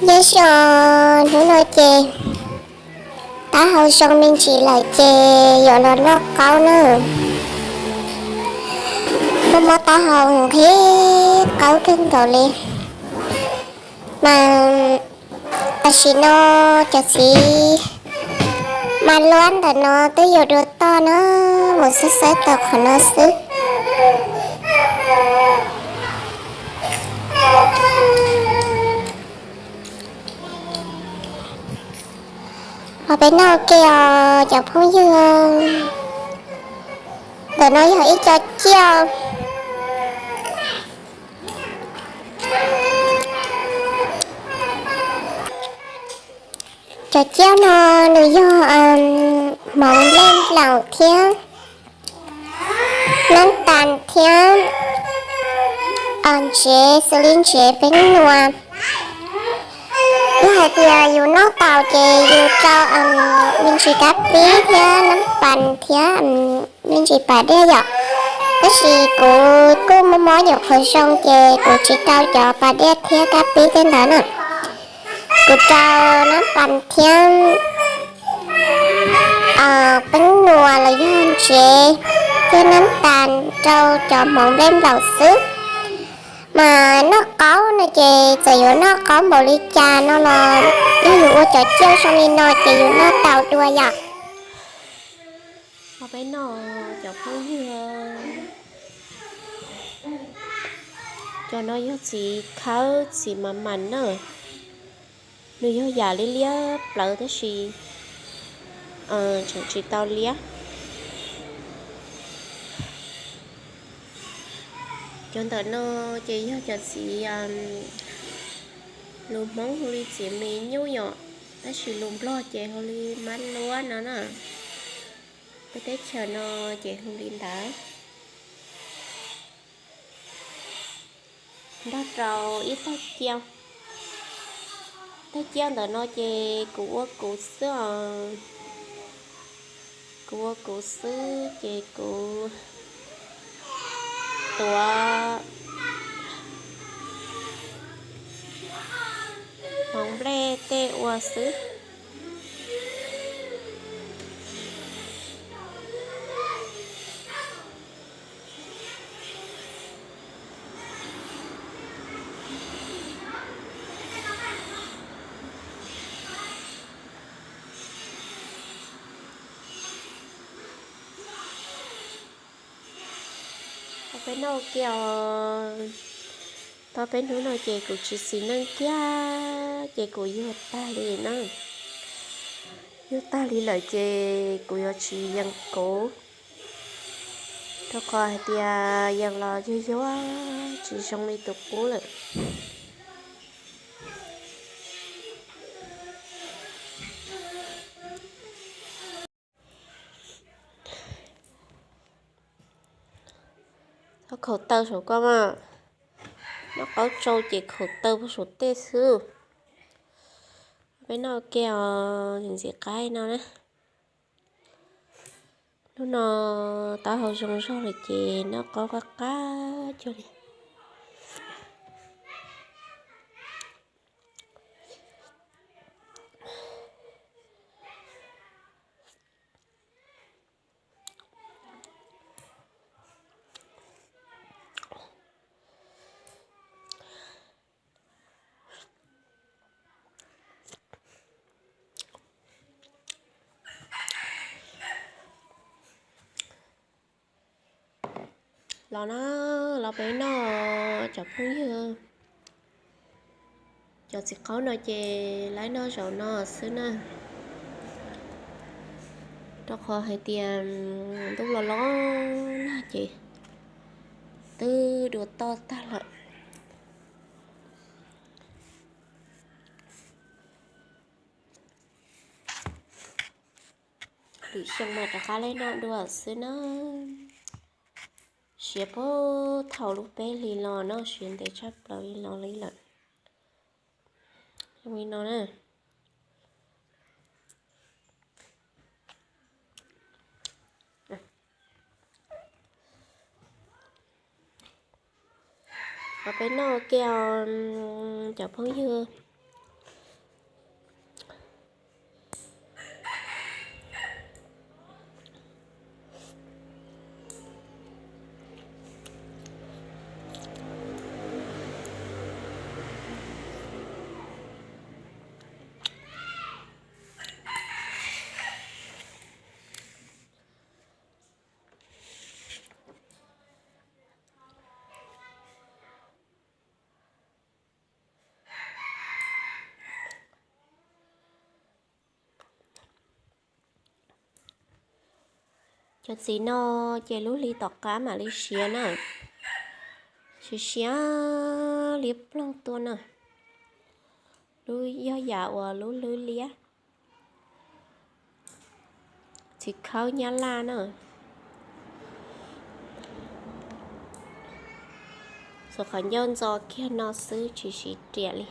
Nyob zoo, hnub no ces taub hau zoo me ntsis lawm ces yuav los noj qaub na. Muaj mob taub hau nqhis qaub kawg nkaus li. Mas tam sim no cov txiv mas luab ntawm no twb yuav dua toj na, mus xawb xawb tau qhov no xwb. Ho peb noj ua ke os cov phooj ywg. Ntawm no yog ib co ciaj. Cov ciaj no nws yog hmoov nplej nplaum thiab nab tas thiab ntsev xws li ntsev peeb nua. Yog hais tias yus noj tau ces yus rau me ntsis kab pib thiab nab pas thiab me ntsis pas diaj yom. Tab sis kuv kuj mob mob nyuam qhuav zoo ces kuv tsis rau cov pas diaj thiab kab pib tej ntawd na. Kuv rau nab pas thiab peeb nua los yog ntsev thiab nab tas rau cov hmoov nplej nplaum xwb. Mas noj qaub no ces txawm yuav noj qaub npaum li cas no los yog yus ua cov ciaj zoo li no ces yus noj tau dua yom. Ho peb noj cov phooj ywg. Cov no yog txiv khawb txiv mas mas na. Nws yog yam li liab plawv tab sis tseem tsis tau liab. Cov ntawm no ces yog cov txiv, lus Hmoob hu li txiv me nyuj yom, tab sis lus Nplog ces hu li mab luab no na. Peb teb chaws no ces hu li ntawd. Nrog rau ib tag ciaj. Tag ciaj ntawm no ces kuv ua kuv xwb os. Kuv ua kuv xwb ces kuv tuav hmoov nplej tej ua xwb. Tau peb noj ua ke os. Tau peb hnub no ces kuv tsis xis neej kiag ces kuv yuag tag li na. Yuag tag li lawm ces kuv yuav tsis yees kuv, rau qhov hais tias yees los yuag yuag tsis zoo li tus qub lawm. Txhob khaum taw saum ko mas, noj qaub tsau ces khaum taw puag saum tej xwb. Peb noj ua ke os, ntxim qab no na. Hnub no taub hau zoo zog lawm ces noj qaub qab qab cuag li. Los na, los peb noj cov phooj ywg. Cov txiv qaub no ces laib noj zaum no xwb na, rau qhov hais tias ntuj los los nag ces twb dua toj tag lawm. Lwm xyoo mas rov qab laib noj dua xwb na. Siav puag thaum lub peb hlis los no, siav ntev tshaj plaws li los li lawm. Zoo li no na. Los peb noj ua ke os cov phooj ywg. Txiv no ces lub hli tom qab mam li siav na. Siav siav liab ploog tuaj na. Lub yog yam uas lub hlwb liab. Txiv khawb nyab laj na. Xuas qhov ncauj ntxo kiag no xwb tsis siv riam li.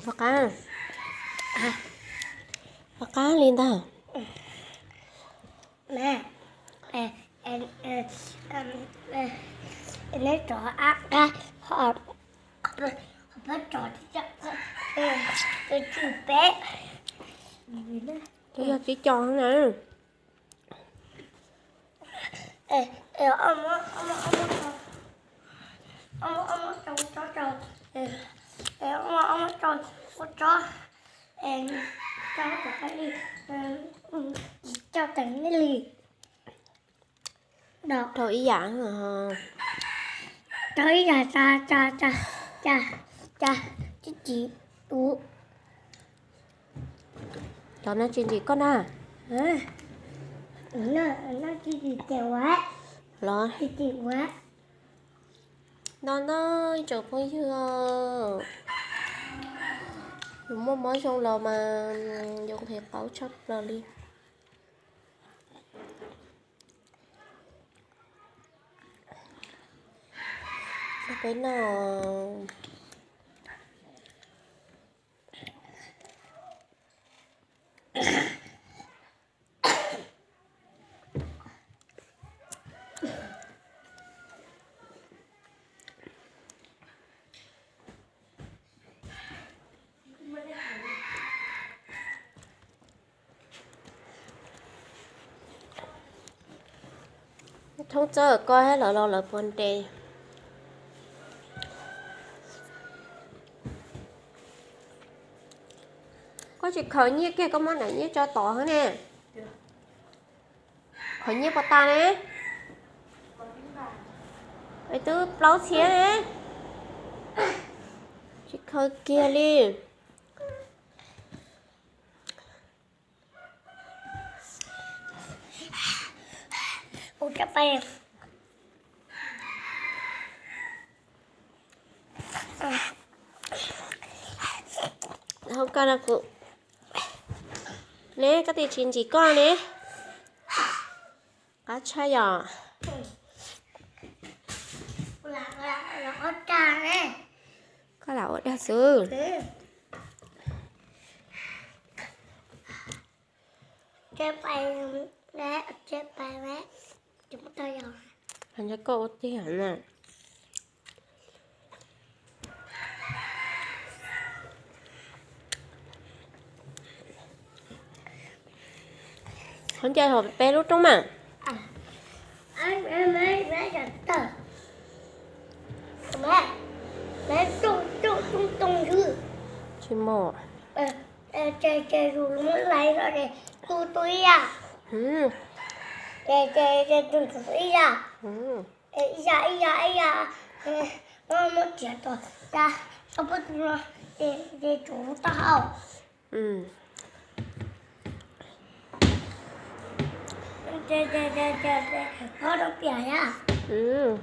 Pov qab, pov qab li ntag. Neb rov qab, pab rov, peb, twb yog tib co na. Rau ib yam, rau ib yam, tsis ntsim, rau no tsis ntsim koj na. Los no no ib tsoom phooj ywg, yus muaj mob zoo los mas yus nqhis qaub tshaj plaws li. Peb no thoob txawb koj los los lawv puas nres. Koj tsis khaws nyiaj kiag koj muab daim nyiaj tso tod xwb ne. Khaws nyiaj puas tas ne? Es twb plaub txhiab ne. Tsis khaws kiag li. Hauv koj no kuv, ne koj tsis ntsim koj ne. Qab tshaj yom. Koj lam ua dag xwb. Nco koj ua tiag na. Qhov ncauj hauv peb lub rooj mas. Tsis muaj. Ib yam, ib yam, ib yam, muab riam tom, tso pub tus no, ces tsum lub taub hau. Ces, ces, ces, ces, ces, ces, ces, ces, ces, ces, ces, ces,